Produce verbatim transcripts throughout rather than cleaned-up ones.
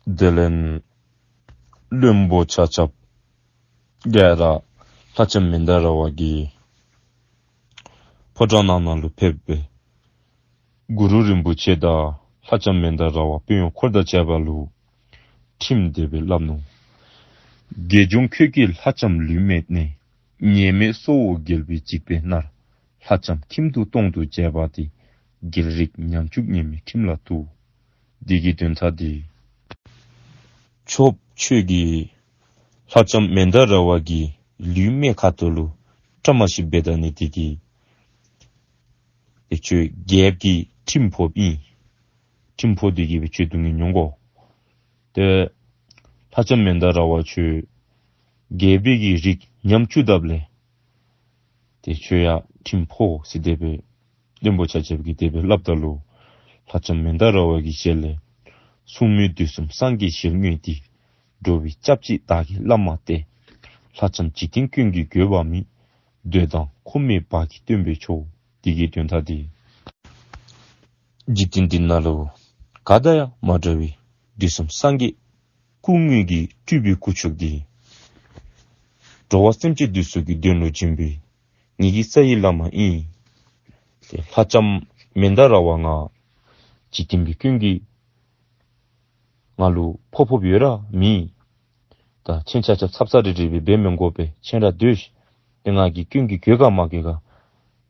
དེ་ལས་བློན་པོ་ཆ་ཁྱབ་ག་ར་ལྷ་ལྕམ་མནྡ་ར་བ་གི་ཕོ་བྲང་ནང་ན་ལུ་ཕེབས་སྦེ་གུ་རུ་རིན་པོ་ཆེ་དང་ལྷ་ལྕམ་མནྡ་ར་བ་དཔོན་གཡོག་འཁོར་དང་བཅས་པ་ལུ་ཁྲིམས་དེ་སྦེ་སླབ་ནུག། དགེ་སྦྱོང་ཁྱོད་ཀྱིས་ལྷ་ལྕམ་ལུས་སྨད་ནས། ཉེས་མེད་སྲོག་འོ་བརྒྱལ་བའི་འཇིགས་པས་མནར། ལྷ་ལྕམ་ཁྱིམ་དུ་གཏོང་དུ་བྱས་པ་དེ། རྒྱལ་རིགས་ཉམས་བཅུག་ཉེས་མེད་ཁྲིམས་ལ་གཏུགས། འདི་གི་དོན་དག་འདི། ཆོསཔ་ཁྱོད་ཀྱིས་ལྷ་ལྕམ་མནྡ་ར་བ་གི་ལུས་སྨད་ཁ་ཐུག་ལུ་བཀྲ་མ་ཤིསཔ་འབད་ད་ནི་དེ་གིས་ཏེ་ཁྱོད་རྒྱལཔོ་གི་ཁྲིམས་ཕོགཔ་ཨིན། ཁྲིམས་ཕོག་སྟེ་གིས་སྦེ་ཁྱོད་སྡུག་བསྔལ་མྱོང་དགོ། ཏེ་ལྷ་ལྕམ་མནྡ་ར་བ་ཁྱོད་རྒྱལཔོ་གི་རིགས་ཉམས་བཅུག་དཔ་ལས་ཏེ་ཁྱོད་ཡང་ཁྲིམས་ཕོག་ཟེར་དེ་སྦེ་བློན་པོ་ཆ་ཁྱབ་ཀྱིས་དེ་སྦེ་སླབ་ད་ལུ་ལྷ་ལྕམ་མནྡ་ར་བ་གི་ཞལ་ལས་སྲུང་མའི་དུས་གསུམ་སངས་རྒྱས་ཞལ་དངོས་ཏེ། འགྲོ་བའི་སྐྱབས་གཅིག་བདག་གིས་བླ་མ་སྟེ། ལྷ་ལྕམ་འཇིག་རྟེན་ཀུན་གྱིས་དགོས་པ་མེད། འདོད་དང་ཁོམ་མེད་བག་གིས་སྟོན་པའི་མཆོག། འདི་གི་དོན་དག་འདི། འཇིག་རྟེན་འདི་ནང་ལུ་ག་དང་ཡང་མ་འདྲ་བའི་དུས་གསུམ་སངས་རྒྱས་སྐུ་དངོས་ཀྱི་སྤྲུལ་པའི་སྐུ་མཆོག་འདི་འགྲོ་བ་སེམས་ཅན་འདི་ཚུ་གི་དོན་ལུ་བྱོན་པའི་ངེ་གི་རྩ་བའི་བླ་མ་ཨིན། ཏེ་ལྷ་ལྕམ་མནྡ་ར་བ་ང་འཇིག་རྟེན་པའི་ཀུན་གྱིས་ང་ལུ་ཕོག་ཕོགཔ་ཡོད་ར་མེད། ད་ཁྱེད་ཆ་ཁྱབ་ཚབ་ཚབ་རེ་རེ་སྦེ་འབད་མི་དགོ་པས། ཁྱེད་ར་སྡོད་ཤིག། ཏེ་ང་གིས་ཀུན་གྱིས་དགོས་ག་མ་དགོས་ག་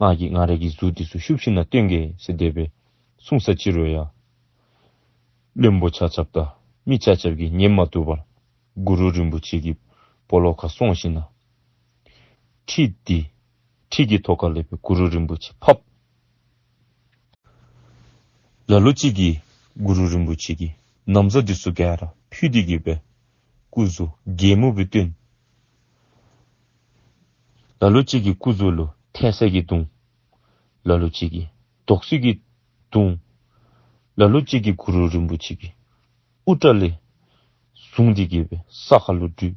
ང་གིས་ང་རའི་གི་གཟུགས་འདི་ཚུ་བཤུབ་ཞིནམ་ལས་སྟོན་གེ་ཟེར་དེ་སྦེ་གསུངས་ས་ཅི་རུང་ཡང་བློན་པོ་ཆ་ཁྱབ་དང་མི་ཆ་ཁྱབ་ཀྱིས་ཉན་མ་བཏུབ་པར་གུ་རུ་རིན་པོ་ཆེ་གི་སྦོ་ལོགས་ཁར་སོང་ཞིནམ་ལས་ཁྲི་འདི་ཁྲི་གི་ཐོག་ཁ་ལས་སྦེ་གུ་རུ་རིན་པོ་ཆེ་ཕབ། ལ་ལུ་ཅིག་གིས་གུ་རུ་རིན་པོ་ཆེ་གི་ན་བཟའ་འདི་ཚུ་ག་ར་ཕུད་དེ་གིས་སྦེ་སྐུ་གཟུགས་གད་མོ་སྦེ་བཏོན། ལ་ལུ་ཅིག་གིས་སྐུ་གཟུགས་ལུ་ཐལ་སེ་གིས་བརྡུང་། ལ་ལུ་ཅིག་གིས་དོག་སེ་གིས་བརྡུང་། ལ་ལུ་ཅིག་གིས་གུ་རུ་རིན་པོ་ཆེ་གི་དབུ་སྐྲ་ལས་བཟུང་སྟེ་གིས་སྦེ་ས་ཁར་ལུ་དྲུད།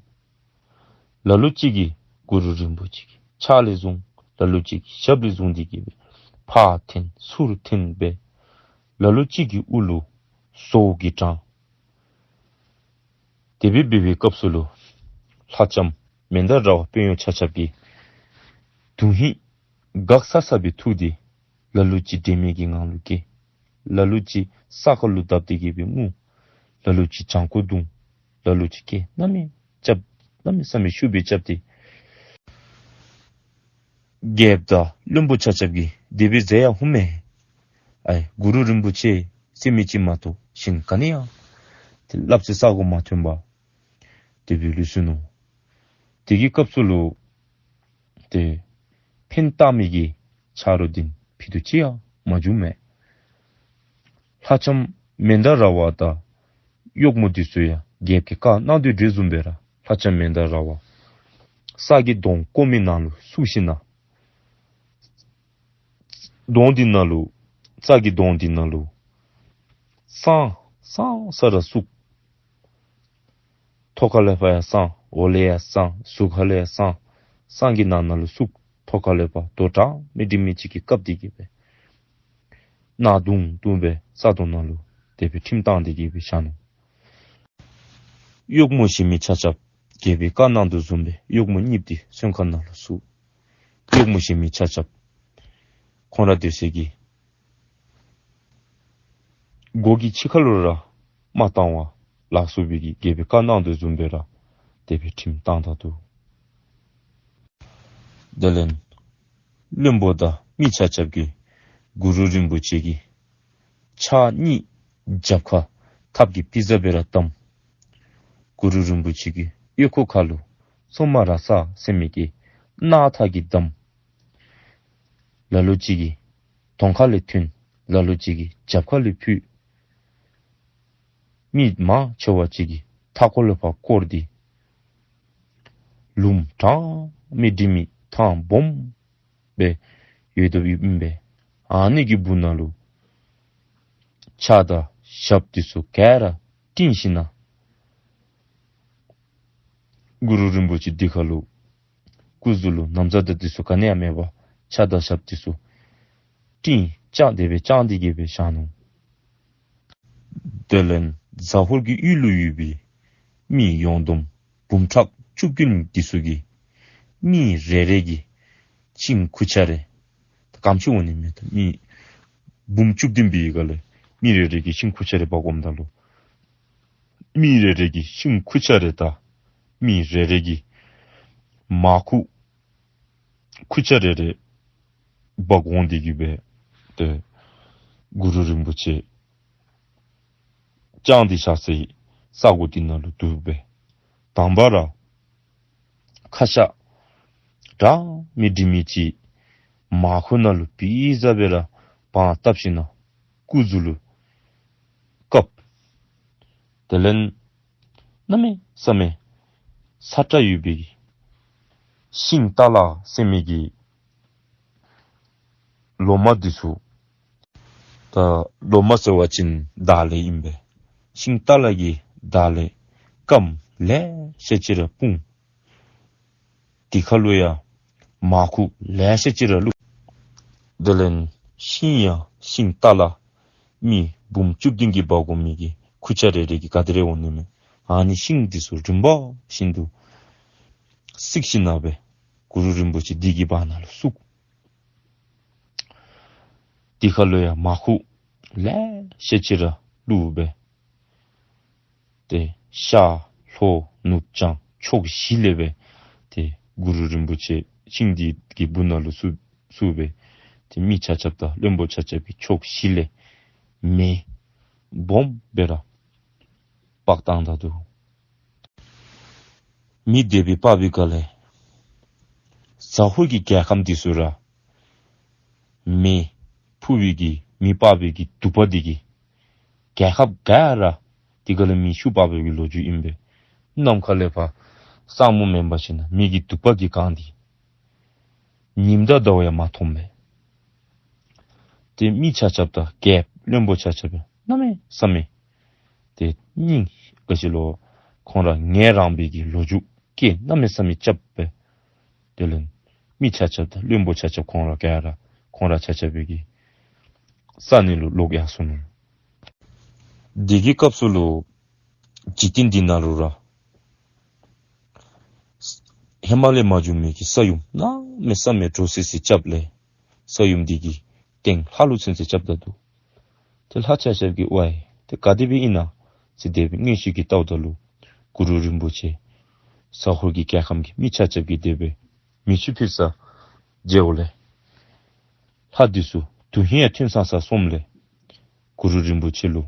ལ་ལུ་ཅིག་གིས་གུ་རུ་རིན་པོ་ཆེ་གི་ཕྱག་ལས་བཟུང་། ལ་ལུ་ཅིག་གིས་ཞབས་ལས་བཟུང་སྟེ་གིས་སྦེ་ཕར་འཐེན་ཚུར་འཐེན་སྦེ། ལ་ལུ་ཅིག་གི་དབུ་ལུ་ཟོ་གིས་དྲངས། དེ་སྦེ་འབད་བའི་སྐབས་སུ་ལུ་ལྷ་ལྕམ་མནྡ་ར་བ་དཔོན་གཡོག་ཆ་ཁྱབ་ཀྱིས་དོན་ཧིང་འགག་ས་ས་སྦེ་ཐུག་སྟེ་ལ་ལུ་ཅིག་དྲན་མེད་ཀྱི་ངང་ལུ་སྐྱེས། ལ་ལུ་ཅིག་ས་ཁར་ལུ་བརྡབ་སྟེ་གིས་སྦེ་ངུ། ལ་ལུ་ཅིག་བྱང་ཁོག་བརྡུང་། ལ་ལུ་ཅིག་སྐད་གནམ་མེད་རྐྱབ་གནམ་མེད་ས་མེད་ཤུགས་སྦེ་རྐྱབ་སྟེ་རྒྱལཔོ་དང་བློན་པོ་ཆ་ཁྱབ་ཀྱིས་དེ་སྦེ་མཛད་ཡང་ཧུམ་མས། ཨའི་གུ་རུ་རིན་པོ་ཆེ་ཟེར་མི་ཅིག་མ་གཏོགས་གཞན་ག་ནི་ཡང་ཏེ་སླབ་ས་ས་གོ་མ་ཐོན་པར་དེ་སྦེ་ལུས་སོ་ནུག། དེ་གི་སྐབས་སུ་ལུ་ཏེ་ཕན་བཏགས་མི་གི་ཆ་རོགས་འདི་ཕྱེད་དུ་ཅིག་ཡང་མ་བྱུང་མས། ལྷ་ལྕམ་མནྡ་ར་བ་དང་གཡོག་མོ་འདི་ཚུ་ཡང་རྒྱལཔོ་གིས་བཀའ་གནང་དོ་བཟུམ་སྦེ་ར་ལྷ་ལྕམ་མནྡ་ར་བ་ས་གི་དོང་བརྐོ་མི་ནང་ལུ་བཙུགས་ཞིནམ་ལས་དོང་འདི་ནང་ལུ་ས་གི་དོང་འདི་ནང་ལུ་བསང་བསང་ས་ར་བཙུགས། ཐོག་ཁ་ལས་ཕར་ཡང་བསང་། འོག་ལས་ཡང་བསང་། ཟུར་ཁ་ལས་ཡང་བསང་། བསང་གི་ནང་ན་ལུ་བཙུགས། ཐོག་ཁ་ལས་ཕར་རྡོ་གྲངས་མེད་དྲི་མེད་ཅིག་གིས་བཀབ་སྟེ་གིས་སྦེ་གནག་དུང་དུང་སྦེ་ས་དོང་ནང་ལུ་དེ་སྦེ་ཁྲིམས་བཏང་སྟེ་གིས་སྦེ་བཞག་ནུག། གཡོག་མོ་གཞན་མི་ཆ་ཁྱབ་རྒྱལ་པོའི་བཀའ་གནང་དོ་བཟུམ་སྦེ་གཡོག་མོ་གཉིསཔོ་འདི་བཙོན་ཁང་ནང་ལུ་བཙུགས། གཡོག་མོ་གཞན་མི་ཆ་ཁྱབ་ཁོང་ར་སྡོད་སའི་གི་སྒོ་གི་ཕྱི་ཁ་ལུ་ར་མ་བཏང་བར་ལགས་སོ་སྦེ་གིས་རྒྱལ་པོའི་བཀའ་གནང་དོ་བཟུམ་སྦེ་ར་དེ་སྦེ་ཁྲིམས་བཏང་ད་ནུག། དེ་ལས་བློན་པོ་དང་མི་ཆ་ཁྱབ་ཀྱིས་གུ་རུ་རིན་པོ་ཆེ་གི་ཕྱག་གཉིས་རྒྱབ་ཁར་ཐགཔ་གི་པི་ཙ་སྦེ་ར་བསྡམས། གུ་རུ་རིན་པོ་ཆེ་གི་ཨོལ་ཀོ་ཁར་ལུ་སོ་མ་ར་ས་ཟེར་མི་གི་སྣ་ཐག་གིས་བསྡམས། ལ་ལུ་ཅིག་གིས་དོང་ཁ་ལས་འཐེན། ལ་ལུ་ཅིག་གིས་རྒྱབ་ཁ་ལས་ཕུད། མི་མང་ཆེ་བ་ཅིག་གིས་མཐའ་འཁོར་ལས་ཕར་བསྐོར་ཏེ་ལུངམ་གྲངས་མེད་དྲི་མེད་ཐང་སྦོམ་སྦེ་ཡོདཔ་ཨིན་པས། ཨ་ནི་གི་སྦུག་ན་ལུ་ཕྱག་དང་ཞབས་འདི་ཚུ་ག་ར་བསྲིངས་ཞིནམ་ལས་གུ་རུ་རིན་པོ་ཆེ་འདི་ཁར་ལུ་སྐུ་གཟུགས་ལུ་ན་བཟའ་དང་འདི་ཚུ་ག་ནི་ཡང་མེད་པར་ཕྱག་དང་ཞབས་འདི་ཚུ་བསྲིངས་བརྐྱངས་དེ་སྦེ་བརྐྱངས་ཏེ་གིས་སྦེ་བཞག་ནུག། དེ་ལས་ ཟ་ཧོར་གྱི་ཡུལ་ལུ་ཡོད་པའི་མི་ཡོངས་བསྡོམས་འབུམ་ཕྲག་བཅུ་བདུན་འདི་ཚུ་གིས་མི་རེ་རེ་གིས་ཤིང་ཁུར་ཆ་རེ་གམ་ཅིག་འོང་ནི་མས། ད་མི་འབུམ་བཅུ་བདུན་འབད་བའི་སྒང་ལས་མི་རེ་རེ་གིས་ཤིང་ཁུར་ཆ་རེ་འབག་འོངམ་ད་ལུ་མི་རེ་རེ་གིས་ཤིང་ཁུར་ཆ་རེ་དང་མི་རེ་རེ་གིས་མར་ཁུ་ཁུར་ཆ་རེ་རེ་འབག་འོང་སྟེ་གི་སྦེ་ཏེ་གུ་རུ་རིན་པོ་ཆེ་བཅང་སྟེ་བཞག་སའི་ས་གོ་འདི་ནང་ལུ་འདུག་པས། དང་པ་ར་ཁ་ཤ་འདྲ་མི་འདྲ་མི་ཅིག་མར་ཁུ་ནང་ལུ་བི་ཟ་སྦེ་ར་བང་བཏབ་ཞིན་ན་སྐུ་གཟུགས་ལུ་བཀབ། དེ་ལས་གནམ་མེད་ས་མེད་ས་ཁྲ་ཡོད་པའི་གི་ཤིང་ཏ་ལ་ཟེར་མི་གི་ལོ་མ་འདི་ཚུ། ད་ལོ་མ་ཟེར་བ་ཅིན་འདག་ལེབ་ཨིན་པས། ཤིང་ཏ་ལ་གི་འདག་ལེབ་སྐམ་ལེ་ཤ་ཅིག་ར་སྤུངས། དེ་ཁ་ལུ་ཡང་མར་ཁུ་ལེ་ཤ་ཅིག་ར་བླུགས། དེ་ལས་ཤིང་ཡང་ཤིང་ཏ་ལ་མི་འབུམ་བཅུ་བདུན་གྱིས་འབག་འོང་མི་གི་ཁུར་ཆ་རེ་རེ་གིས་ག་དེ་རེ་འོང་ནི་མས། ཨ་ནི་ཤིང་འདི་ཚུ་རིམ་པ་བཞིན་དུ་བསྲེགས་ཞིན་ན་སྦེ་གུ་རུ་རིན་པོ་ཆེ་འདི་གི་བར་ན་ལུ་བཙུགས། དེ་ཁ་ལུ་ཡང་མར་ཁུ་ལེ་ཤ་ཅིག་ར་བླུགས་སྦེ་ཏེ་ཤར་ལྷོ་ནུབ་བྱང་ཕྱོགས་བཞི་ལས་སྦེ་ཏེ་གུ་རུ་རིན་པོ་ཆེ་ཤིང་འདི་གི་སྦུག་ན་ལུ་བཙུགས་བཙུགས་སྦེ་ཏེ་མི་ཆ་ཁྱབ་དང་བློན་པོ་ཆ་ཁྱབ་ཀྱིས་ཕྱོགས་བཞི་ལས་མེ་སྦོམ་སྦེ་ར་སྤར་བཏང་ད་ནུག། མེ་དེ་སྦེ་སྤར་བའི་སྒང་ལས་ཟ་ཧོར་གྱི་རྒྱལ་ཁམས་འདི་ཚུ་ར་མེ་ཕུ་བའི་གི་མེ་སྤར་བའི་གི་དུ་པ་འདི་གིས་རྒྱལ་ཁབ་ག་ར་དེ་སྒང་ལས་མེ་ཤུགས་སྤར་བའི་གི་ལོ་རྒྱུས་ཨིན་པས། ནམ་མཁའ་ལས་ཕར་ས་སྨུག་མེན་པར་ཞིན་ན་མེ་གི་དུ་པ་གིས་གང་སྟེ་ཉིམ་དང་ཟླཝ་ཡང་མ་མཐོང་པས། ཏེ་མི་ཆ་ཁྱབ་དང་རྒྱལཔོ་བློན་པོ་ཆ་ཁྱབ་ཡང་གནམ་མེད་ས་མེད་ཏེ་སྙིང་ག་ཅི་ལོ་ཁོང་ར་ངལ་རངས་པའི་གི་ལོ་རྒྱུས་སྐད་གནམ་མེད་ས་མེད་རྐྱབ་པས། དེ་ལས་མི་ཆ་ཁྱབ་དང་བློན་པོ་ཆ་ཁྱབ་ཁོང་ར་ག་ར་ཁོང་ར་ཆ་ཁྱབ་པའི་གི་ས་གནས་ལུ་ལོག་ཡར་སོ་ནུག། དེ་གི་སྐབས་སུ་ལུ་འཇིག་རྟེན་འདི་ནང་ལུ་ར་ཧེ་མ་ལས་མ་བྱུང་མི་གི་ས་ཡོམ་གནམ་མེད་ས་མེད་འདྲོག་སི་སི་རྐྱབ་ལས་ས་ཡོམ་འདི་གིས་སྟེང་ལྷ་ལུ་ཚུན་ཚོད་རྐྱབ་ད་ནུག། ཏེ་ལྷ་ཆ་ཁྱབ་ཀྱིས་ཝའི་ཏེ་ག་དེ་སྦེ་ཨིན་ན་ཟེར་དེ་སྦེ་མངོན་ཤེས་ཀྱིས་བལྟཝ་ད་ལུ་གུ་རུ་རིན་པོ་ཆེ་ཟ་ཧོར་གྱི་རྒྱལ་ཁམས་ཀྱི་མི་ཆ་ཁྱབ་ཀྱིས་དེ་སྦེ་མེ་ཆུ་ཕུལ་ས་མཇལཝ་ལས་ལྷ་འདི་ཚུ་དོན་ཧིང་ཡང་མཐུན་སང་སང་སོངམ་ལས་གུ་རུ་རིན་པོ་ཆེ་ལུ་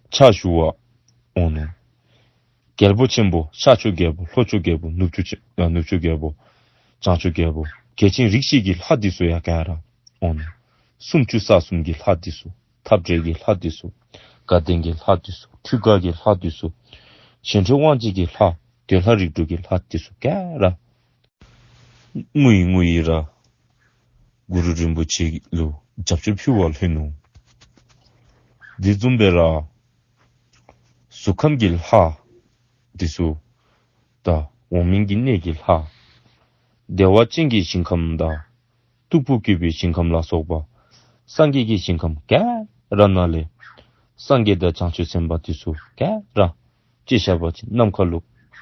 ཕྱག་ཞུ་བར་འོང་ནུག། རྒྱལ་པོ་ཆེན་པོ་ཤར་ཕྱོགས་རྒྱལ་པོ་ལྷོ་ཕྱོགས་རྒྱལ་པོ་ནུབ་ཕྱོགས་ཆེ་ཨ་ནུབ་ཕྱོགས་རྒྱལ་པོ་བྱང་ཕྱོགས་རྒྱལ་པོ་རྒྱལ་ཆེན་རིགས་བཞི་གི་ལྷ་འདི་ཚུ་ཡང་ག་ར་འོང་ནུག། སུམ་ཅུ་རྩ་གསུམ་གྱི་ལྷ་འདི་ཚུ་འཐབ་བྲལ་གྱི་ལྷ་འདི་ཚུ་དགའ་ལྡན་གྱི་ལྷ་འདི་ཚུ་ཐུགས་དགའ་གི་ལྷ་འདི་ཚུ་གཞན་འཕྲུལ་དབང་བྱེད་ཀྱི་ལྷ་འདོད་ལྷ་རིགས་དྲུག་གི་ལྷ་འདི་ཚུ་ག་ར་ངུ་ཡི་ངུ་ཡི་ར་གུ་རུ་རིན་པོ་ཆེ་ལུ་རྒྱབ་སྐྱོར་ཕུལ་བར་ལྷོད་ནུག། དེ་བཟུམ་སྦེ་ར་གཟུགས་ཁམས་ཀྱི་ལྷ་འདི་ཚུ་དང་འོག་མིན་གྱི་གནས་ཀྱི་ལྷ་བདེ་བ་ཅན་གྱི་ཞིང་ཁམས་དང་སྟུག་པོ་བཀོད་པའི་ཞིང་ཁམས་ལ་སོགས་པ་སངས་རྒྱས་ཀྱི་ཞིང་ཁམས་ག་ར་ནང་ལས་སངས་རྒྱས་དང་བྱང་ཆུབ་སེམས་དཔའ་འདི་ཚུ་ག་ར་ཅིག་བཞག་པ་ཅིན་ནམ་མཁའ་ལུ་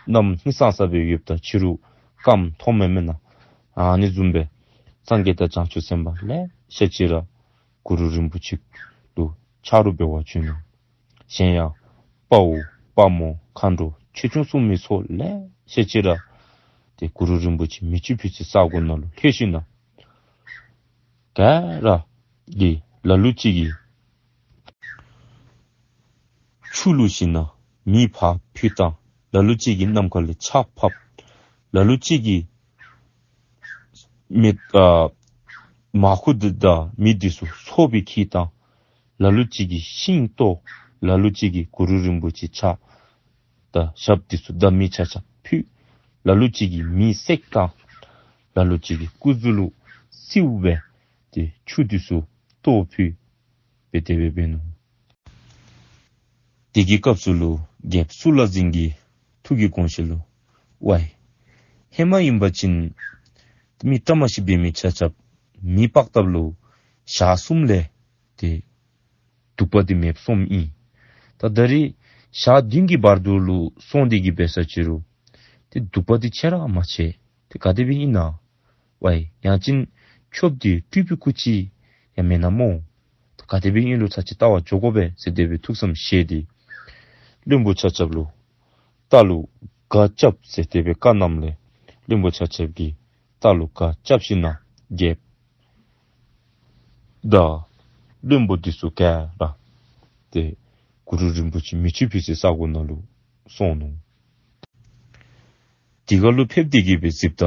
གནམ་ཧིང་སངས་ས་སྦེ་ཡོདཔ་ད་ཕྱི་རུ་སྐརམ་མཐོངམ་མེན་ན། ཨ་ནི་བཟུམ་སྦེ་སངས་རྒྱས་དང་བྱང་ཆུབ་སེམས་དཔའ་ལེ་ཤ་ཅིག་ར་གུ་རུ་རིན་པོ་ཆེ་ལུ་ཆ་རོགས་འབད་བར་བྱོན་ནུག། གཞན་ཡང་དཔའ་བོ་དཔའ་མོ་མཁའ་འགྲོ་ཆོས་སྐྱོང་སྲུང་མའི་ཚོགས་ལེ་ཤ་ཅིག་ར་ཏེ་གུ་རུ་རིན་པོ་ཆེ་མེ་ཆུ་ཕུལ་སའི་ས་གོ་ནང་ལུ་ལྷོད་ཞིན་ན་ག་ར་གིས་ལ་ལུ་ཅིག་གིས་ཆུ་བླུགས་ཞིན་ན་མེ་ཕར་ཕུ་བཏང་། ལ་ལུ་ཅིག་གིས་ནམ་མཁའ་ལས་ཆརཔ་ཕབ། ལ་ལུ་ཅིག་གིས་མེ་ཨ་མར་ཁུ་འདི་དང་མེ་འདི་ཚུ་ཚོགས་སྦེ་འཁྱིད་བཏང་། ལ་ལུ་ཅིག་གིས་ཤིང་གཏོར། ལ་ལུ་ཅིག་གིས་གུ་རུ་རིན་པོ་ཆེ་ཕྱག་དང་ཞབས་འདི་ཚུ་དང་མེ་ཆ་ཁྱབ་ཕུལ། ལ་ལུ་ཅིག་གིས་མེ་བསྲེགས་བཏང་། ལ་ལུ་ཅིག་གིས་སྐུ་གཟུགས་ལུ་བསིལཝ་སྦེ་ཏེ་ཆུ་འདི་ཚུ་གཏོར་ཕུལ་སྦེ་དེ་སྦེ་འབད་ནུག། དེ་གི་སྐབས་སུ་ལུ་རྒྱལཔོ་གཙུག་ལག་འཛིན་གྱི་ཐུགས་ཀྱི་དགོངས་བཞེད་ལུ་ཝའི་ཧེ་མ་ཨིན་པ་ཅིན་མི་བཀྲ་མ་ཤིས་པའི་མི་ཆ་ཁྱབ་མེ་སྤར་བཏབ་ལུ་ཞག་གསུམ་ལས་ཏེ་ སྡུག་པ་འདི་མེདཔ་སོངམ་ཨིན། ད་ད་རིས་ཞག་བདུན་གྱི་བར་དུ་ལུ་སོང་སྟེ་གི་འབད་ས་ཅི་རུང་ཏེ་སྡུག་པ་འདི་ཆེ་ར་མ་ཆེ། ཏེ་ག་དེ་སྦེ་ཨིན་ན། ཝའི་ཡང་ཅིན་ཆོསཔ་འདི་སྤྲུལ་པའི་སྐུ་ཅིག་ཡང་མེན་ན་སྨོ། ད་ག་དེ་སྦེ་ཨིན་རུང་ཚར་ཅིག་བལྟ་བར་འགྱོ་དགོ་པས་ཟེར་དེ་སྦེ་ཐུགས་བསམ་བཞེས་ཏེ་བློན་པོ་ཆ་ཁྱབ་ལུ་རྟ་ལུ་སྒ་རྐྱབ་ཟེར་དེ་སྦེ་བཀའ་གནངམ་ལས་བློན་པོ་ཆ་ཁྱབ་ཀྱིས་རྟ་ལུ་སྒ་རྐྱབ་ཞིནམ་ལས་རྒྱལཔོ་དང་བློན་པོ་འདི་ཚུ་ག་ར་ཏེ་གུ་རུ་རིན་པོ་ཆེ་མེ་མཆོད་ཕུལ་སའི་ས་གོ་ནང་ལུ་སོང་ནུག། དེ་ཁར་ལུ་ཕེབས་ཏེ་གི་སྦེ་གཟིགསཔ་ད་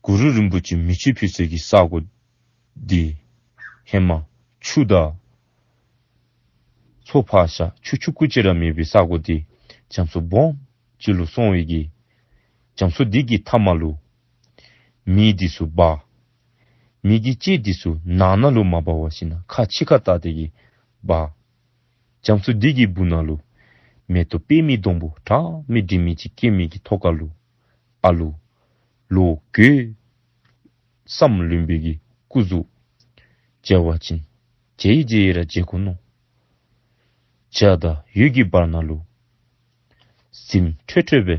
གུ་རུ་རིན་པོ་ཆེ་མེ་མཆོད་ཕུལ་སའི་གི་ས་གོ་འདི་ཧེ་མ་ཆུ་དང་མཚོ་ཕར་བཞག་ཆུ་ཆུང་ཀུ་ཅིག་ར་མེད་པའི་ས་གོ་འདི་རྒྱ་མཚོ་སྦོམ་ཅིག་ལུ་སོང་བའི་གི་རྒྱ་མཚོ་འདི་གི་མཐའ་མ་ལུ་མེ་འདི་ཚུ་འབར། མེ་གི་ལྕེ་འདི་ཚུ་ནང་ན་ལུ་མ་འབར་བར་ཞིནམ་ལས་ཁ་ཕྱི་ཁར་བལྟ་སྟེ་གི་འབར། རྒྱ་མཚོ་འདི་གི་སྦུག་ན་ལུ་མེ་ཏོག་པདྨའི་སྡོང་པོ་གྲངས་མེད་དྲི་མེད་ཅིག་སྐྱེས་མི་གི་ཐོག་ཁར་ལུ་ཨ་ལུ་ལོ་གོས་སམ་ལུས་པའི་གི་སྐུ་གཟུགས་མཇལ་བ་ཅིན་མཇལ་ཡི་མཇལ་ཡི་ར་མཇལ་དགོ་མནོ། བྱ་དང་འོད་ཀྱི་བར་ན་ལུ་གཟིམ་ཁྲོ་ཁྲོ་སྦེ་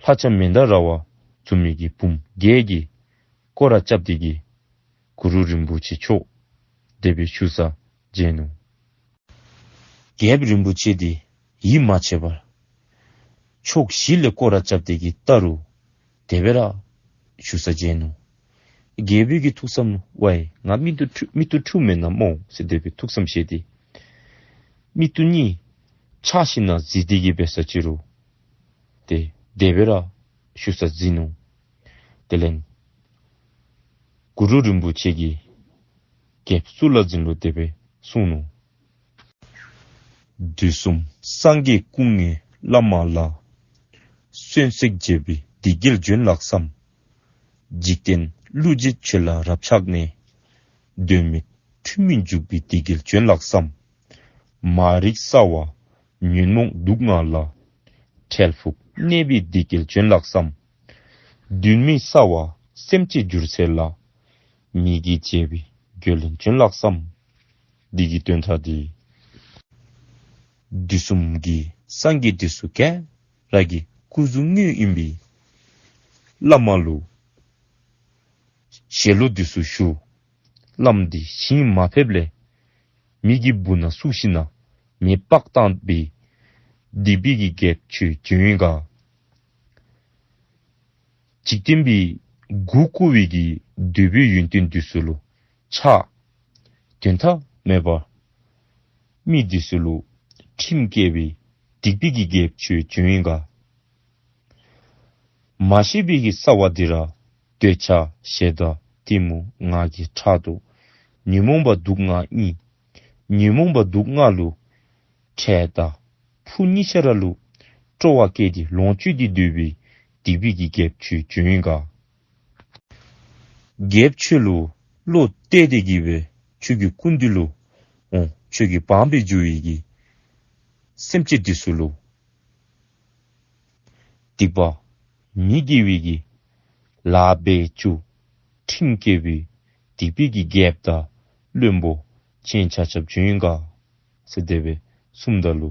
ལྷ་ལྕམ་མན་དཱ་ར་བ་བཟུམ་མའི་གི་བུམོ་བརྒྱད་ཀྱིས་སྐོར་ར་རྐྱབ་སྟེ་གི་གུ་རུ་རིན་པོ་ཆེ་མཆོག་དེ་སྦེ་བཞུགས་ས་མཇལ་ནུག། རྒྱལཔོ་རིན་པོ་ཆེ་འདི་ཡིད་མ་ཆེས་པར་ཕྱོགས་བཞི་ལས་སྐོར་ར་རྐྱབ་སྟེ་གི་བལྟ་རུང་དེ་སྦེ་ར་བཞུགས་ས་མཇལ་ནུག། རྒྱལ་པོའི་གི་ཐུགས་བསམ་ལུ་ཝའི་ང་མིག་ཏོ་འཁྲུལ་མིག་ཏོ་འཁྲུལཝ་མེན་ན་སྨོ་ཟེར་དེ་སྦེ་ཐུགས་བསམ་བཞེས་ཏེ་མིག་ཏོ་གཉིས་ཕྱེ་ཞིནམ་ལས་གཟིགས་ཏེ་གི་འབད་ས་ཅི་རུང་ཏེ་དེ་སྦེ་ར་བཞུགས་ས་མཇལ་ནུག། དེ་ལས་གུ་རུ་རིན་པོ་ཆེ་གིས་རྒྱལཔོ་གཙུག་ལག་འཛིན་ལུ་དེ་སྦེ་གསུངས་ནུག། དུས་གསུམ་སངས་རྒྱས་སྐུ་ལྔའི་བླ་མ་ལ། གསོན་བསྲེགས་བྱས་པའི་སྡིག་བགེགས་འབྱོན་ལགས་སམ། འཇིག་རྟེན་ཀླུ་བྱེད་ཆོས་ལ་རབ་ཆགས་ནས། དོན་མེད་འཁྲུལ་མིན་འཇུག་པའི་སྡིག་བགེགས་འབྱོན་ལགས་སམ། མ་རིག་རྩ་བ་ཉོན་མོངས་དུག་ལྔ་ལ། འཕྲལ་ཕུགས་གནས་པའི་སྡིག་བགེགས་འབྱོན་ལགས་སམ། དུས་མེད་རྩ་བ་སེམས་ཅན་འགྱུར་ཚད་ལ། མི་དགེ་བྱས་པའི་རྒྱུ་ལས་འབྱོན་ལགས་སམ། འདི་གི་དོན་དག་འདི་དུས་གསུམ་གྱི་སངས་རྒྱས་འདི་ཚུ་ག་ར་གི་སྐུ་གཟུགས་དངོས་ཨིན་པའི་བླ་མ་ལུ་ཞལ་ལུ་འདི་ཚུ་ཞུ། བླམ་འདི་ཞིང་མ་ཕེབས་ལས་མེ་གི་སྦུག་ན་བཙུགས་ཞིནམ་ལས་མེ་སྤར་བཏང་པའི་སྡིག་པའི་གི་བགེགས་ཁྱོད་འབྱོན་ཡི་ག། འཇིག་རྟེན་པའི་མགུ་སྐོར་བའི་གི་འདོད་པའི་ཡོན་ཏན་འདི་ཚུ་ལུ་ཆགས། དོན་དག་མེད་པར་མི་འདི་ཚུ་ལུ་ཁྲིམས་བཀལ་བའི་སྡིག་པའི་གི་བགེགས་ཁྱོད་འབྱོན་ཡི་ག། མ་ཤེས་པའི་གི་རྩ་བ་འདི་ར་འདོད་ཆགས་ཞེ་སྡང་གཏི་མུག་ང་རྒྱལ་ཕྲག་དོག་ཉོན་མོངས་པ་དུག་ལྔ་ཨིན། ཉོན་མོངས་པ་དུག་ལྔ་ལུ་འཕྲལ་དང་ཕུགས་གཉིས་ཆ་ར་ལུ་སྤྲོ་བ་བསྐྱེད་དེ་ལོངས་སྤྱོད་དེ་སྡོད་པའི་སྡིག་པའི་གི་བགེགས་ཁྱོད་འབྱོན་ཡི་ག། བགེགས་ཁྱོད་ལུ་བློ་གཏད་དེ་གི་སྦེ་ཁྱོད་ཀྱི་སྐུ་མདུན་ལུ་འོང་། ཁྱོད་ཀྱིས་དབང་པོ་འགྱུར་བའི་གི་སེམས་ཅན་འདི་ཚུ་ལུ་སྡིག་པ་མི་དགེ་བའི་གི་ལཱ་འབད་བཅུག། ཁྲིམས་བཀལ་བའི་སྡིག་པའི་གི་བགེགས་དང་བློན་པོ་ཁྱེད་ཆ་ཁྱབ་འབྱོན་ཡི་ག་ཟེར་དེ་སྦེ་གསུངམ་ད་ལུ་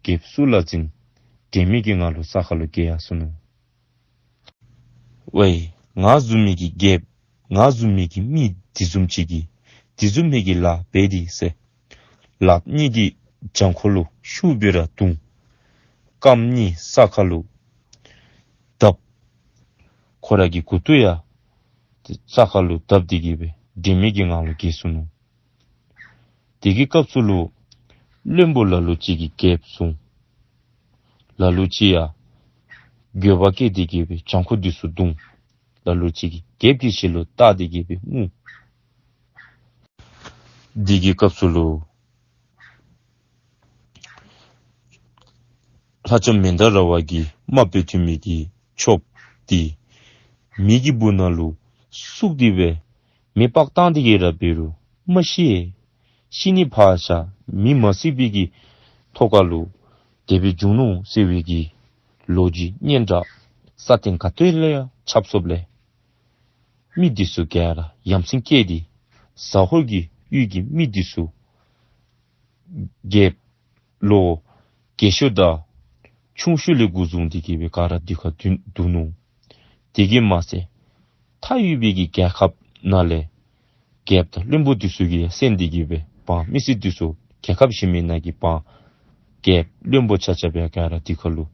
རྒྱལཔོ་གཙུག་ལག་འཛིན་དྲན་མེད་ཀྱི་ངང་ལུ་ས་ཁར་ལུ་འགྱེལ་ཡར་སོ་ནུག། ཝའི་ང་བཟུམ་མའི་གི་རྒྱལཔོ་ང་བཟུམ་མའི་གི་མི་འདི་བཟུམ་ཅིག་གིས་འདི་བཟུམ་མའི་གི་ལཱ་འབད་དེ་ཟེར་ལགཔ་གཉིས་ཀྱིས་བྱང་ཁོག་ལུ་ཤུགས་སྦེ་ར་བརྡུང་། རྐངམ་གཉིས་ས་ཁར་ལུ་བརྡབ། ཁོ་ར་གི་མགུ་ཏོ་ཡང་ས་ཁར་ལུ་བརྡབ་སྟེ་གི་སྦེ་དྲན་མེད་ཀྱི་ངང་ལུ་འགྱེལ་སོ་ནུག། དེ་གི་སྐབས་སུ་ལུ་བློན་པོ་ལ་ལུ་ཅིག་གིས་རྒྱལཔོ་བཟུང་། ལ་ལུ་ཅིག་ཡང་འགྱོད་པ་སྐྱེས་ཏེ་གི་སྦེ་བྱང་ཁོག་འདི་ཚུ་བརྡུང་། ལ་ལུ་ཅིག་གིས་རྒྱལཔོ་གི་ཞལ་ལུ་བལྟ་སྟེ་གི་སྦེ་ངུ། དེ་གི་སྐབས་སུ་ལུ་ལྷ་ལྕམ་མན་དཱ་ར་བ་གིས་དམར་པོ་ཐོན་མི་གི་ཆོསཔ་འདི་མེ་གི་སྦུག་ན་ལུ་བཙུགས་ཏེ་སྦེ་མེ་སྤར་བཏང་སྟེ་གི་ར་འབད་རུང་མ་ཤི། ཤི་ནི་ཕར་བཞག་མེ་མ་གསོད་པའི་གི་ཐོག་ཁར་ལུ་དེ་སྦེ་བྱུང་ནུག་ཟེར་བའི་གི་ལོ་རྒྱུས་སྙན་གྲགས་ས་སྟེང་ག་ཏེ་ལུ་ཡང་ཁྱབ་སོངམ་ལས་མི་འདི་ཚུ་ག་ར་ཡ་མཚན་སྐྱེས་ཏེ་ ཟ་ཧོར་གྱི་ཡུལ་གྱི་མི་འདི་ཚུ་རྒྱལཔོ་ལུ་རྒས་ཤོས་དང་ཆུང་ཤོས་ལས་འགོ་བཟུང་སྟེ་གི་སྦེ་ག་ར་འདི་ཁར་འདུ་འདུ་ནུག། དེ་གིས་མ་ཚད་མཐའ་ཡུལ་པའི་གི་རྒྱལ་ཁབ་ནང་ལས་རྒྱལཔོ་དང་བློན་པོ་འདི་ཚུ་གིས་གསན་ཏེ་གི་སྦེ་འབངས་མི་སེར་འདི་ཚུ་རྒྱལ་ཁབ་གཞན་མི་ནང་གི་འབངས་རྒྱལཔོ་བློན་པོ་ཆ་ཁྱབ་ཡང་ག་ར་འདི་ཁར་ལུ་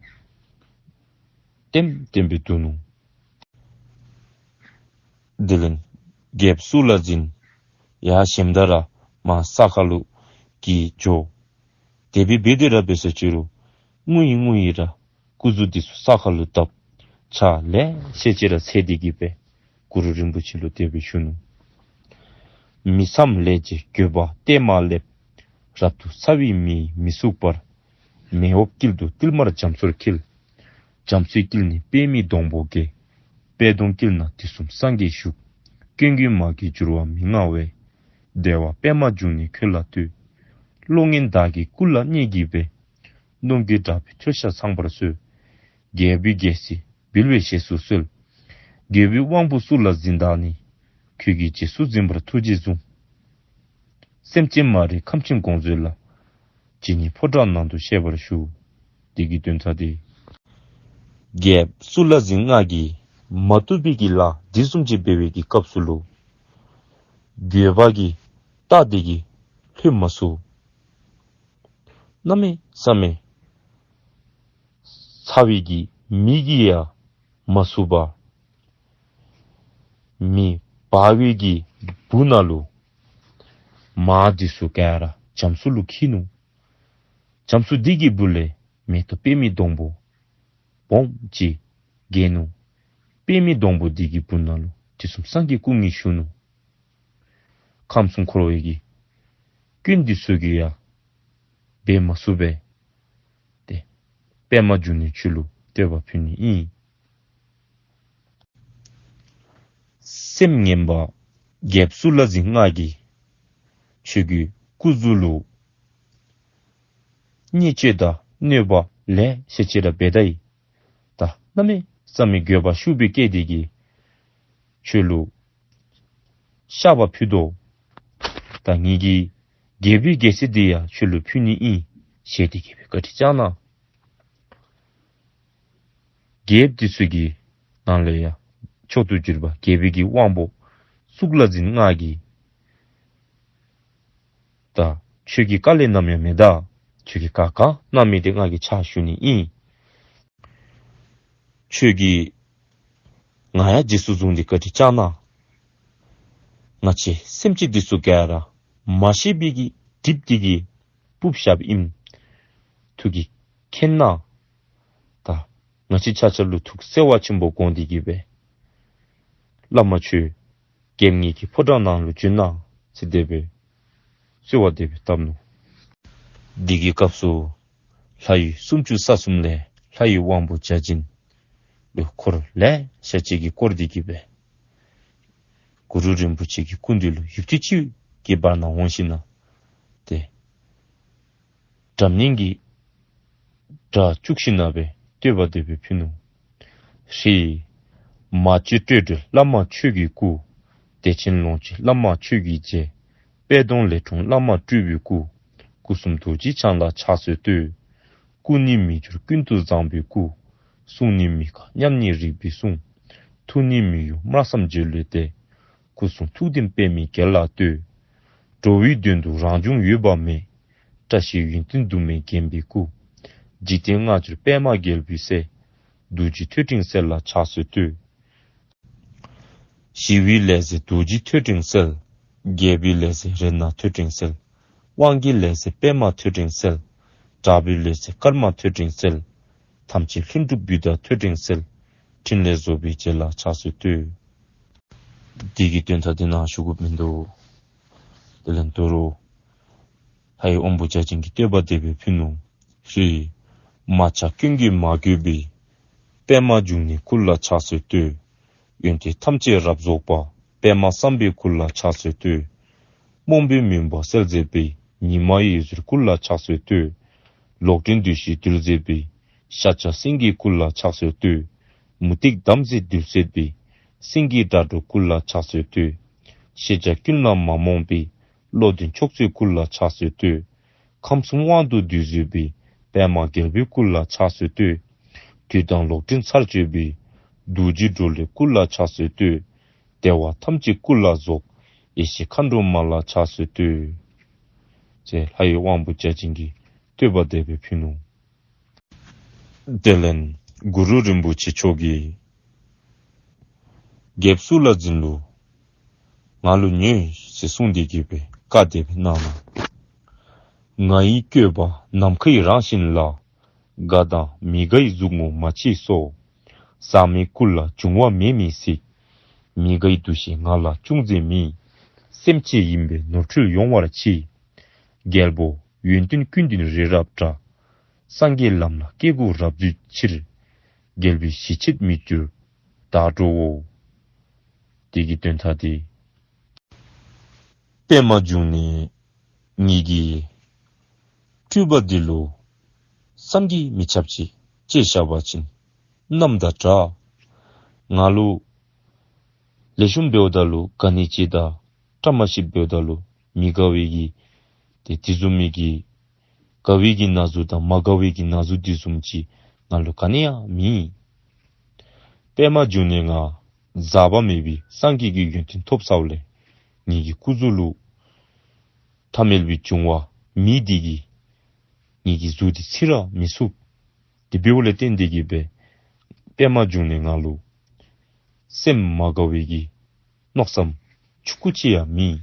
ལྟེམ་ལྟེམ་སྦེ་འདུ་ནུག། དེ་ལས་རྒྱལཔོ་གཙུག་ལག་འཛིན་ཡར་བཞེངསམ་ད་ར་མར་ས་ཁར་ལུ་འགྱེལ་འགྱོ། དེ་སྦེ་འབད་དེ་ར་འབད་ས་ཅི་རུང་ངུ་ཡི་ངུ་ཡི་ར་སྐུ་གཟུགས་འདི་ཚུ་ས་ཁར་ལུ་བརྡབ། ཕྱག་ལེ་ཤ་ཅིག་ར་འཚལ་ཏེ་གི་སྦེ་གུ་རུ་རིན་པོ་ཆེ་ལུ་དེ་སྦེ་ཞུ་ནུག། མི་བསམ་ལས་ཀྱི་འགྱོད་པ་གཏན་མ་སླེབས། རབ་ཏུ་ཚ་བའི་མེ་མི་ཚུགས་པར། མེ་འོབས་དཀྱིལ་དུ་ཏིལ་མར་རྒྱ་མཚོར་འཁྱིལ། རྒྱ་མཚོའི་དཀྱིལ་ནས་པདྨའི་སྡོང་པོ་སྐྱེས། པད་སྡོང་དཀྱིལ་ན་དུས་གསུམ་སངས་རྒྱས་བཞུགས། སྐྱོན་ཀུན་མ་གོས་འགྱུར་བ་མི་མངའ་བས། བདེ་བ་པདྨ་འབྱུང་གནས་ཁྱོད་ལ་བསྟོད། བློ་ངན་བདག་གི་སྐུ་ལ་བརྙས་བགྱིས་པས། གནོང་འགྱོད་དྲག་པོས་མཐོལ་བཤགས་ཚངས་པར་སྩོལ། རྒྱལ་པོའི་རྒྱལ་སྲིད་འབུལ་བའི་བཞེས་སུ་གསོལ། རྒྱལ་པོའི་དབང་པོ་གཙུག་ལག་འཛིན་བདག་ནི། ཁྱོད་ཀྱི་རྗེས་སུ་འཛིན་པར་ཐུགས་རྗེས་བཟུང་། སེམས་ཅན་མ་རིག་ཁམས་ཆེན་དགོངས་མཛོད་ལ། ཇི་སྙེད་ཕོ་བྲང་ནང་དུ་གཤེགས་པར་ཞུ། དེ་གི་དོན་དག་འདི་རྒྱལཔོ་གཙུག་ལག་འཛིན་ལྔ་གིས་མ་བཏུབ་པའི་གི་ལཱ་འདི་བཟུམ་ཅིག་འབད་བའི་གི་སྐབས་སུ་ལུ་འགྱོད་པ་གི་རྟ་འདི་གིས་ལྷོད་མ་ཚུགས། གནམ་མེད་ས་མེད་ཚ་བའི་གི་མེ་གིས་ཡང་མ་ཚུགས་པར་མེ་འབར་བའི་གི་སྦུག་ན་ལུ་མར་འདི་ཚུ་ག་ར་རྒྱ་མཚོ་ལུ་འཁྱིལ་ནུག། རྒྱ་མཚོ་འདི་གི་སྦུག་ལས་མེ་ཏོག་པདྨའི་སྡོང་པོ་སྦོམ་ཅིག་རྒྱས་ནུག། པདྨའི་སྡོང་པོ་འདི་གི་སྦུག་ན་ལུ་དུས་གསུམ་སངས་རྒྱས་སྐུ་ལྔ་བཞུགས་ནུག། ཁམས་གསུམ་འཁོར་བའི་གི་སྐྱོན་འདི་ཚུ་གིས་ཡང་འབད་མ་ཚུགས་པས། ཏེ་པདྨ་འབྱུང་གནས་ཁྱོད་ལུ་བསྟོད་པ་ཕུལ་ནི་ཨིན། སེམས་ངན་པ་རྒྱལཔོ་གཙུག་ལག་འཛིན་ལྔ་གིས་ཁྱོད་ཀྱི་སྐུ་གཟུགས་ལུ་བརྙས་བཅོས་དང་གནོད་པ་ལེ་ཤ་ཅིག་ར་འབད་ད་ཡི། ད་གནམ་མེད་ས་མེད་འགྱོད་པ་ཤུགས་སྦེ་སྐྱེས་ཏེ་གིས་ཁྱོད་ལུ་བཤགས་པ་ཕུལ་དོ། ད་ངེ་གི་རྒྱལ་པོའི་རྒྱལ་སྲིད་འདི་ཡང་ཁྱོད་ལུ་ཕུལ་ནི་ཨིན་ཞུ་སྟེ་གིས་སྦེ་བཀའ་དྲིན་བསྐྱང་གནང་། རྒྱལཔོ་འདི་ཚུ་གི་ནང་ལས་ཡང་མཆོག་ཏུ་གྱུར་པ་རྒྱལ་པོའི་གི་དབང་པོ་གཙུག་ལག་འཛིན་ལྔ་གིས་ད་ཁྱོད་ཀྱི་བཀའ་ལས་ནམ་ཡང་མི་འདའ། ཁྱོད་ཀྱི་བཀའ་ག་གནང་མི་འདི་ང་གིས་ཕྱག་ཞུ་ནི་ཨིན། ཁྱོད་ཀྱིས་ང་ཡང་རྗེས་སུ་བཟུང་སྟེ་བཀའ་དྲིན་བསྐྱང་གནང་། ང་བཅས་སེམས་ཅན་འདི་ཚུ་ག་ར་མ་ཤེས་པའི་གི་སྒྲིབ་འདི་གིས་སྤུབས་བཞགཔ་ཨིནམ་ཐུགས་ཀྱིས་མཁྱེན་གནང་། ད་ང་བཅས་ཆ་ཁྱབ་ལུ་ཐུགས་བརྩེ་བ་ཆེན་པོ་དགོངས་ཏེ་གིས་སྦེ་བླ་མ་ཁྱོད་རྒྱལཔོ་ངེ་གི་ཕོ་བྲང་ནང་ལུ་བྱོན་གནང་ཟེར་དེ་སྦེ་གསོལ་བ་དེ་སྦེ་བཏབ་ནུག། དེ་གི་སྐབས་སུ་ལྷ་ཡུལ་སུམ་ཅུ་རྩ་གསུམ་ལས་ལྷ་ཡི་དབང་པོ་བརྒྱ་བྱིན་ལུ་འཁོར་ལེ་ཤ་ཅིག་གིས་བསྐོར་ཏེ་གིས་སྦེ་གུ་རུ་རིན་པོ་ཆེ་གི་སྐུ་མདུན་ལུ་ཡུདཔ་ཐེངས་ཅིག་གི་བར་ན་འོང་ཞིནམ་ལས་ཏེ་སྒྲ་སྙན་གྱི་སྒྲ་བཅུག་ཞིནམ་ལས་སྦེ་བསྟོད་པ་དེ་སྦེ་ཕུལ་ནུག། ཧྲཱིཿ། མ་བཅོས་སྤྲོས་བྲལ་བླ་མ་ཆོས་ཀྱི་སྐུ། བདེ་ཆེན་ལོངས་སྤྱོད་བླ་མ་ཆོས་ཀྱི་རྗེ། པད་སྡོང་ལས་འཁྲུངས་བླ་མ་སྤྲུལ་པའི་སྐུ། སྐུ་གསུམ་རྡོ་རྗེ་འཆང་ལ་ཕྱག་འཚལ་བསྟོད། སྐུ་ནི་མི་འགྱུར་ཀུན་ཏུ་བཟང་པོའི་སྐུ། གསུང་ནི་མི་འགག་མཉམ་ཉིད་རིག་པའི་གསུང་། ཐུགས་ནི་མི་གཡོ་སྨྲ་བསམ་བརྗོད་བློའི་གཏེར། སྐུ་གསུང་ཐུགས་ལྡན་པདྨའི་རྒྱལ་ལ་བསྟོད། འགྲོ་བའི་དོན་དུ་རང་བྱུང་འོད་དཔག་མེད། བཀྲ་ཤིས་ཡོན་ཏན་དུ་མས་བརྒྱན་པའི་སྐུ། འཇིག་རྟེན་སྔ་འགྱུར་པདྨ་རྒྱལ་པོའི་སྲས། རྡོ་རྗེ་ཐོད་ཕྲེང་རྩལ་ལ་ཕྱག་འཚལ་བསྟོད། ཞི་བའི་ལས་མཛད་རྡོ་རྗེ་ཐོད་ཕྲེང་རྩལ། རྒྱས་པའི་ལས་མཛད་རཏྣ་ཐོད་ཕྲེང་རྩལ། དབང་གི་ལས་མཛད་པདྨ་ཐོད་ཕྲེང་རྩལ། དྲག་པོའི་ལས་མཛད་ཀརྨ་ཐོད་ཕྲེང་རྩལ། ཐམས་ཅད་ལྷུན་གྲུབ་བུདྡྷ་ཐོད་ཕྲེང་རྩལ། ཕྲིན་ལས་རྫོགས་པའི་རྗེ་ལ་ཕྱག་འཚལ་བསྟོད། དེ་གི་དོན་དག་འདི་ནཱ་ཞུ་དགོཔ་མིན་འདུག། དེ་ལས་དོ་རུང་ལྷའི་དབང་པོ་བརྒྱ་བྱིན་གྱིས་བསྟོད་པ་དེ་སྦེ་ཕུལ་ནུག། ཧྲཱིཿ། མ་ཆགས་སྐྱོན་གྱིས་མ་གོས་པའི། པདྨ་འབྱུང་གནས་སྐུ་ལ་ཕྱག་འཚལ་བསྟོད། ཡོན་ཏན་ཐམས་ཅད་རབ་རྫོགས་པ། པདྨ་སམ་བྷའི་སྐུ་ལ་ཕྱག་འཚལ་བསྟོད། རྨོངས་པའི་མུན་པ་སེལ་མཛད་པའི། ཉི་མ་འོད་ཟེར་སྐུ་ལ་ཕྱག་འཚལ་བསྟོད། ལོག་འདྲེན་བདུད་བཞི་འདུལ་མཛད་པའི། ཤཱཀྱ་སེང་གེའི་སྐུ་ལ་ཕྱག་འཚལ་བསྟོད། མུ་སྟེགས་དམ་སྲི་འདུལ་མཛད་པའི། སེང་གེའི་སྒྲ་སྒྲོགས་སྐུ་ལ་ཕྱག་འཚལ་བསྟོད། ཤེས་བྱ་ཀུན་ལ་མ་རྨོངས་པའི། བློ་ལྡན་ཕྱོགས་བཅུའི་སྐུ་ལ་ཕྱག་འཚལ་བསྟོད། ཁམས་གསུམ་དབང་དུ་སྡུད་བཟོད་པའི། པདྨ་རྒྱལ་པོའི་སྐུ་ལ་ཕྱག་འཚལ་བསྟོད། དུས་དང་ལོག་འདྲེན་ཚར་གཅོད་པའི། རྡོ་རྗེ་གྲོ་ལོད་སྐུ་ལ་ཕྱག་འཚལ་བསྟོད། བདེ་བ་ཐམས་ཅད་སྐུ་ལ་རྫོགས། ཡེ་ཤེས་མཁའ་འགྲོ་མ་ལ་ཕྱག་འཚལ་བསྟོད། ཅེས་ལྷ་ཡི་དབང་པོ་བརྒྱ་བྱིན་གྱིས་བསྟོད་པ་དེ་སྦེ་ཕུལ་ནུག། དེ་ལས་གུ་རུ་རིན་པོ་ཆེ་མཆོག་གིས་རྒྱལཔོ་གཙུག་ལག་འཛིན་ལུ་ང་ལུ་ཉོན་ཟེར་གསུངས་ཏེ་གི་སྦེ་བཀའ་དེ་སྦེ་གནང་ནུག། ང་ཡི་བཀོད་པ་ནམ་མཁའི་རང་བཞིན་ལ། དགའ་དང་མི་དགའི་ཟུག་རྔུ་མ་མཆིས་སོ། ཟག་མེད་སྐུ་ལ་འབྱུང་བ་མེད་མི་སྲིད། མི་དགའི་འདུ་ཤེས་ང་ལ་ཅུང་ཟད་མེད། སེམས་ཅན་ཡིན་པས་ནོར་འཁྲུལ་ཡོང་བར་མཆིས། རྒྱལ་པོ་ཡོན་ཏན་ཀུན་ལྡན་རི་རབ་འདྲ། སངས་རྒྱས་ལམ་ལ་སྐྱེ་དགུ་རབ་འཛུད་ཕྱིར། རྒྱལ་པོའི་གཞིས་བྱེས་མི་འགྱུར་བདག་འགྲོའོ། དེ་གི་དོན་དག་དེ། པདྨ་འབྱུང་གནས་ངེ་གི་སྤྲུལ་པ་འདི་ལུ་བསམ་གྱིས་མི་ཁྱབ་ཅིག་ཅེས་བཤད་པ་ཅིན་རྣམ་དང་འདྲ། ང་ལུ་ལེགས་ཤོམ་འབདཝ་ད་ལུ་དགའ་ནི་ཅིག་དང་བཀྲ་མ་ཤིསཔ་འབདཝ་ད་ལུ་མི་དགའ་བའི་གི་ཏེ་དེ་བཟུམ་མའི་གི་དགའ་བའི་གི་ན་ཟུག་དང་མ་དགའ་བའི་གི་ན་ཟུག་དེ་བཟུམ་ཅིག་ང་ལུ་ག་ནི་ཡང་མེད། པདྨ་འབྱུང་གནས་ང་ཟག་པ་མེད་པའི་སངས་རྒྱས་ཀྱི་ཡོན་ཏན་ཐོབ་ཚརཝ་ལས་ངེ་གི་སྐུ་གཟུགས་ལུ་ཐ་མལ་པའི་འབྱུང་བ་མེད་དེ་གིས་ངེ་གི་གཟུགས་འདི་ཚིག་ར་མི་ཚུགས། དེ་འབདཝ་ལས་བརྟེན་ཏེ་གི་སྦེ་པདྨ་འབྱུང་གནས་ང་ལུ་སེམས་མ་དགའ་བའི་གི་མནོ་བསམ་ཆུང་ཀུ་ཅིག་ཡང་མེད།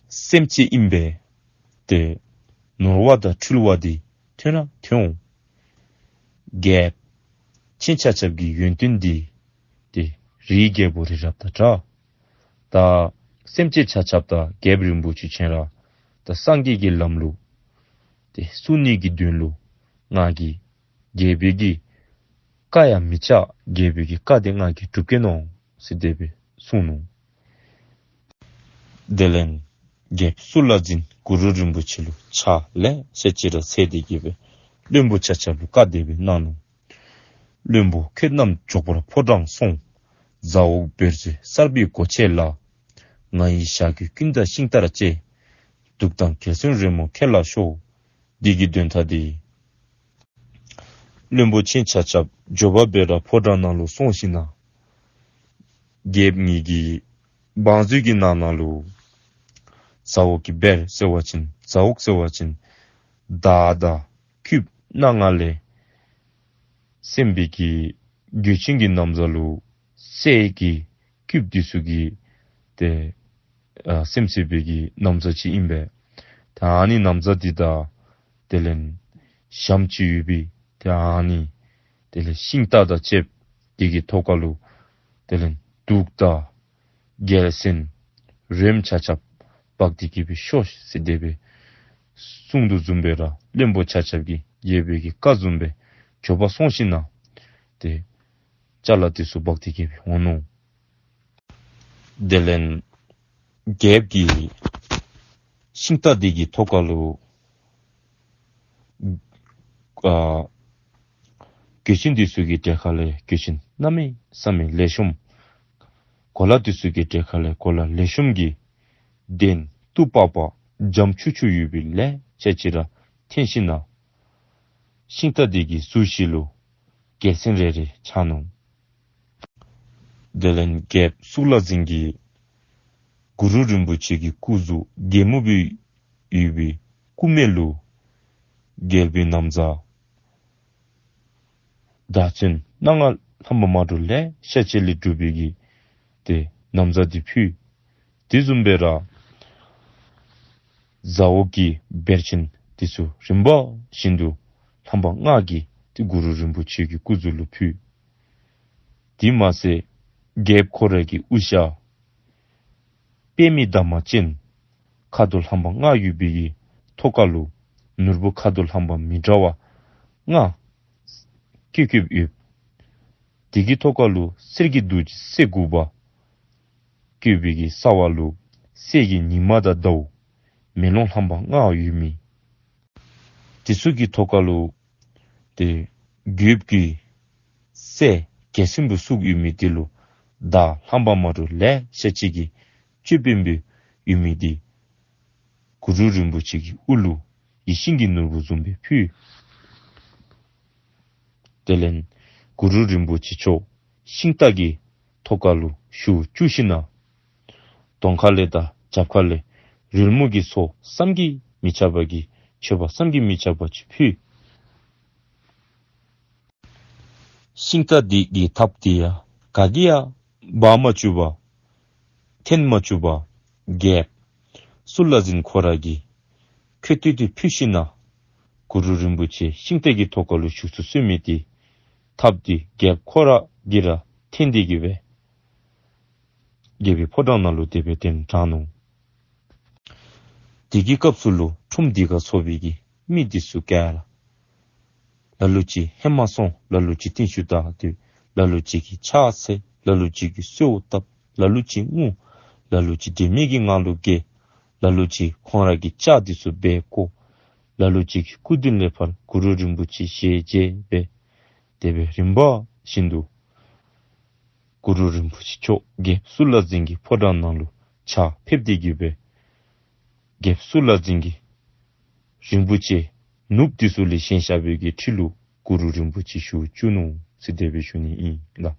སེམས་ཅན་ཨིན་པས། ཏེ་ནོར་བ་དང་འཁྲུལ་བ་འདི་ཐོན་ར་ཐོན་འོང་། རྒྱལཔོ་ཁྱེད་ཆ་ཁྱབ་ཀྱི་ཡོན་ཏན་འདི་ཏེ་རིའི་རྒྱལ་པོ་རི་རབ་དང་འདྲ། ད་སེམས་ཅན་ཆ་ཁྱབ་དང་རྒྱལཔོ་རིན་པོ་ཆེ་ཁྱེད་ར་ད་སངས་རྒྱས་ཀྱི་ལམ་ལུ་ཏེ་བཙུགས་ནི་གི་དོན་ལུ་ང་གིས་རྒྱལ་པོའི་གི་བཀའ་ཡང་མི་བཅག། རྒྱལ་པོའི་གི་བཀའ་དེ་ང་གིས་སྒྲུབ་གེ་ནོ་ཟེར་དེ་སྦེ་གསུངས་ནུག། དེ་ལས་རྒྱལཔོ་གཙུག་ལག་འཛིན་གུ་རུ་རིན་པོ་ཆེ་ལུ་ཕྱག་ལེ་ཤ་ཅིག་ར་འཚལ་ཏེ་གི་སྦེ་བློན་པོ་ཆ་ཁྱབ་ལུ་བཀའ་དེ་སྦེ་གནང་ནུག། བློན་པོ་ཁྱེད་རྣམས་མགྱོགས་པར་ཕོ་བྲང་སོང་། ཟ་འོག་བེར་མཛོད་གསར་པའི་སྒོ་ཕྱེ་ལ། ང་ཡི་ཞྭ་གོས་ཀུན་དང་ཤིང་རྟར་བཅས། གདུགས་དང་རྒྱལ་མཚན་རོལ་མོ་ཁྱེར་ལ་ཤོག། འདི་གི་དོན་དག་འདི་བློན་པོ་ཁྱེད་ཆ་ཁྱབ་མགྱོགས་པ་སྦེ་ར་ཕོ་བྲང་ནང་ལུ་སོང་ཞིནམ་ལས་རྒྱལཔོ་ངེ་གི་བང་མཛོད་ཀྱི་ནང་ན་ལུ་ཟ་འོག་གི་བེར་ཟེར་བ་ཅིན་ཟ་འོག་ཟེར་བ་ཅིན་མདའ་དང་སྐུདཔ་སྣ་ལྔ་ལས་གསན་པའི་གི་གོས་ཆེན་གྱི་ན་བཟའ་ལུ་གསེར་གྱི་སྐུདཔ་འདི་ཚུ་གིས་ཏེ་ཨ་གསན་གསན་པའི་གི་ན་བཟའ་ཅིག་ཨིན་པས། ད་ཨ་ནི་ན་བཟའ་འདི་དང་དེ་ལས་ཞྭམོ་ཅིག་ཡོད་པའི་ཏེ་ཨ་ནི་དེ་ལས་ཤིང་རྟ་དང་བཅསཔ་འདི་གི་ཐོག་ཁ་ལུ་དེ་ལས་གདུགས་དང་རྒྱལ་མཚན་རོལམོ་ཆ་ཁྱབ་འབག་སྟེ་གི་སྦེ་ཤོག་ཟེར་དེ་སྦེ་གསུངས་དོ་བཟུམ་སྦེ་ར་བློན་པོ་ཆ་ཁྱབ་ཀྱིས་རྒྱལ་པོའི་གི་བཀའ་བཟུམ་སྦེ་མགྱོགས་པ་སོང་ཞིནམ་ལས་ཏེ་ཅ་ལ་འདི་ཚུ་འབག་སྟེ་གི་སྦེ་འོང་ནུག། དེ་ལས་རྒྱལཔོ་གིས་ཤིང་རྟ་འདི་གི་ཐོག་ཁ་ལུ་ཨ་གོས་ཆེན་འདི་ཚུ་གི་གྲས་ཁ་ལས་གོས་ཆེན་གནམ་མེད་ས་མེད་ལེགས་ཤོམ། གོ་ལ་འདི་ཚུ་གི་གྲས་ཁ་ལས་གོ་ལ་ལེགས་ཤོམ་གྱི་གདན་སྟུག་པག་པ་འཇམ་ཆུ་ཆུ་ཡོད་པའི་ལེ་ཤ་ཅིག་ར་འཐེན་ཞིནམ་ལས་ཤིང་རྟ་འདི་གི་ཟུར་བཞི་ལུ་རྒྱལ་མཚན་རེ་རེ་ཆགས་ནུག། དེ་ལས་རྒྱལཔོ་གཙུག་ལག་འཛིན་གྱིས་གུ་རུ་རིན་པོ་ཆེ་གི་སྐུ་གཟུགས་རྒྱལ་མོ་སྦེ་ཡོད་པའི་སྐུ་སྨད་ལུ་རྒྱལ་པོའི་ན་བཟའ་དར་ཚོན་སྣ་ལྔ་ལྷམ་པ་མ་འདྲཝ་ལེ་ཤ་ཅིག་ལས་གྲུབ་པའི་གི་ཏེ་ན་བཟའ་འདི་ཕུལ། དེ་བཟུམ་སྦེ་ར་ཟ་འོག་གི་བེར་ཆེན་འདི་ཚུ་རིམ་པ་བཞིན་དུ་ལྷམ་པ་ལྔ་གིས་ཏེ་གུ་རུ་རིན་པོ་ཆེ་གི་སྐུ་གཟུགས་ལུ་ཕུལ། དེ་མ་ཚད་རྒྱལཔོ་ཁོ་རའི་གི་དབུ་ཞྭ་པདྨའི་འདབ་མ་ཅན་ཁ་དོག་ལྷམ་པ་ལྔ་ཡོད་པའི་གི་ཐོག་ཁ་ལུ་ནོར་བུ་ཁ་དོག་ལྷམ་པ་མི་འདྲ་བ་ལྔ་བཀོད་བཀོདཔ་ཡོད། དེ་གི་ཐོག་ཁ་ལུ་གསེར་གྱི་རྡོ་རྗེ་རྩེ་དགུ་པ་བཀོད་པའི་གི་རྩ་བ་ལུ་གསེར་གྱི་ཉི་མ་དང་ཟླཝ་མེ་ལོང་ལྷམ་པ་ལྔ་ཡོད་མི། དེ་ཚུ་གི་ཐོག་ཁ་ལུ་ཏེ་རྒྱལཔོ་གི་སྲས་རྒྱལ་མཚན་པོ་བཙུགས་ཡོད་མི་དེ་ལུ་ དང་ལྷམ་པ་མ་འདྲཝ་ལེ་ཤ་ཅིག་གི་ཅོད་པན་སྦེ་ཡོད་མི་འདི་གུ་རུ་རིན་པོ་ཆེ་གི་དབུ་ལུ་ཡིད་བཞིན་གྱི་ནོར་བུ་བཟུམ་སྦེ་ཕུལ། དེ་ལས་གུ་རུ་རིན་པོ་ཆེ་མཆོག་ཤིང་རྟ་གི་ཐོག་ཁ་ལུ་བཞུགས་བཅུག་ཞིནམ་ལས་གདོང་ཁ་ལས་དང་རྒྱབ་ཁ་ལས་རོལ་མོ་གི་ཚོགས་བསམ་གྱིས་མི་ཁྱབ་པ་གི་མཆོད་པ་བསམ་གྱིས་མི་ཁྱབ་པ་ཅིག་ཕུལ། ཤིང་རྟ་འདི་གི་ཐགཔ་འདི་ཡང་ག་གིས་ཡང་འབག་མ་བཅུག་པར་འཐེན་མ་བཅུག་པར་རྒྱལཔོ་གཙུག་ལག་འཛིན་ཁོ་ར་གིས་ཁོ་ཐུགས་ཏེ་ཕུལ་ཞིནམ་ལས་གུ་རུ་རིན་པོ་ཆེ་ཤིང་རྟ་གི་ཐོག་ཁ་ལུ་བཞུགས་སུ་གསོལ་མི་འདི་ཐགཔ་འདི་རྒྱལཔོ་ཁོ་ར་གིས་ར་འཐེན་ཏེ་གི་སྦེ་རྒྱལ་པོའི་ཕོ་བྲང་ནང་ལུ་དེ་སྦེ་གདན་དྲངས་ནུག། དེ་གི་སྐབས་སུ་ལུ་ཁྲོམ་འདི་ཁར་འཚོ་བའི་གི་མི་འདི་ཚུ་ག་ར་ལ་ལུ་ཅིག་ཧེ་མ་སོང་། ལ་ལུ་ཅིག་རྟིང་ཤུལ་བདའ་སྡོད། ལ་ལུ་ཅིག་གིས་ཕྱག་འཚལ། ལ་ལུ་ཅིག་གིས་གསོལཝ་བཏབ། ལ་ལུ་ཅིག་ངུ། ལ་ལུ་ཅིག་དྲན་མེད་ཀྱི་ངང་ལུ་འགྱེལ། ལ་ལུ་ཅིག་ཁོང་ར་གི་ལྕགས་འདི་ཚུ་སྦེ་བཀོག། ལ་ལུ་ཅིག་གིས་སྐུ་མདུན་ལས་ཕར་གུ་རུ་རིན་པོ་ཆེ་ཞལ་མཇལ་སྦེ་དེ་སྦེ་རིམ་པ་བཞིན་དུ་གུ་རུ་རིན་པོ་ཆེ་མཆོག་རྒྱལཔོ་གཙུག་ལག་འཛིན་གྱི་ཕོ་བྲང་ནང་ལུ་ཕྱག་ཕེབས་ཏེ་གི་སྦེ་རྒྱལཔོ་གཙུག་ལག་འཛིན་གྱི་རིན་པོ་ཆེ་ནོར་བུ་འདི་ཚུ་ལས་བཞེངས་བཞག་པའི་གི་ཁྲི་ལུ་གུ་རུ་རིན་པོ་ཆེ་བཞུགས་བཅུག་ནུག་ཟེར་དེ་སྦེ་ཞུ་ནི་ཨིན་ལགས།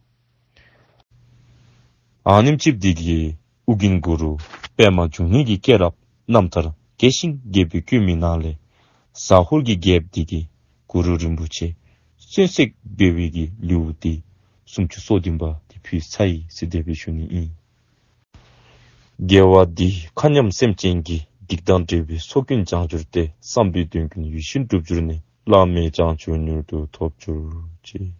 ཨ་ནེམ་ཅིག་འདི་གིས་ཨོ་རྒྱན་གུ་རུ་པདྨ་འབྱུང་གནས་ཀྱི་སྐྱེས་རབས་རྣམ་ཐར་རྒྱས་ཤིང་རྒྱས་པར་བཀོད་མི་ནང་ལས་ཟ་ཧོར་གྱི་རྒྱལཔོ་འདི་གིས་གུ་རུ་རིན་པོ་ཆེ་གསོན་བསྲེག་འབད་བའི་གི་ལེའུ་འདི་སུམ་ཅུ་སོ་བདུན་པ་འདི་ཕུལ་ཚར་ཡི་ཟེར་དེ་སྦེ་ཞུ་ནི་ཨིན། དགེ་བ་འདིས་མཁའ་མཉམ་སེམས་ཅན་གྱི། སྡིག་དང་སྒྲིབ་པའི་ཚོགས་ཀུན་བྱང་གྱུར་ཏེ། བསམ་པའི་དོན་ཀུན་ཡིད་བཞིན་འགྲུབ་གྱུར་ནས། བླ་མེད་བྱང་ཆུབ་མྱུར་དུ་ཐོབ་གྱུར་ཅིག།